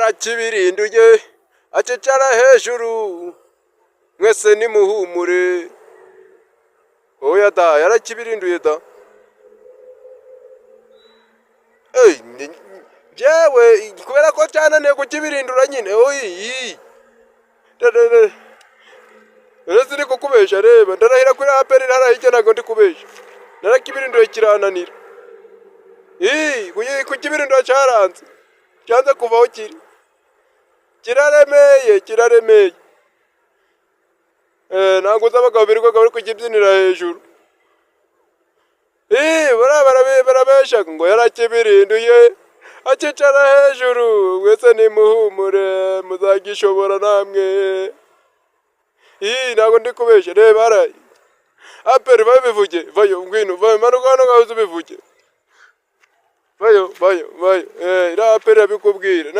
Yarakibirinduye akicara hejuru, mwese nimuhumure. Oya da, yarakibirinduye da. Ey, njyewe kubera ko cyananiye kukibirindura nyine, oyi rero sindi kukubesha. Reba, ndarahira kuri APR hariya hirya, ntabwo ndi kubesha. Narakibirinduye kirananira. Ii, kukibirindura cyaranze, cyanze kuva aho kiri, kiraremeye, kiraremeye. Ntabwo uzi abagabo birirwaga bari kukibyinira hejuru. Ii, buriya barabesha ngo yarakibirinduye akicara hejuru, mwese nimuhumure, muzagishobora namwe. Ii, ntabwo ndi kubesha. Reba hariya APR, babivuge. Vayo, ngwino, vayo, manuka hano ngaho uze ubivuge. Vayo, vayo, vayo. Iriya APR irabikubwira.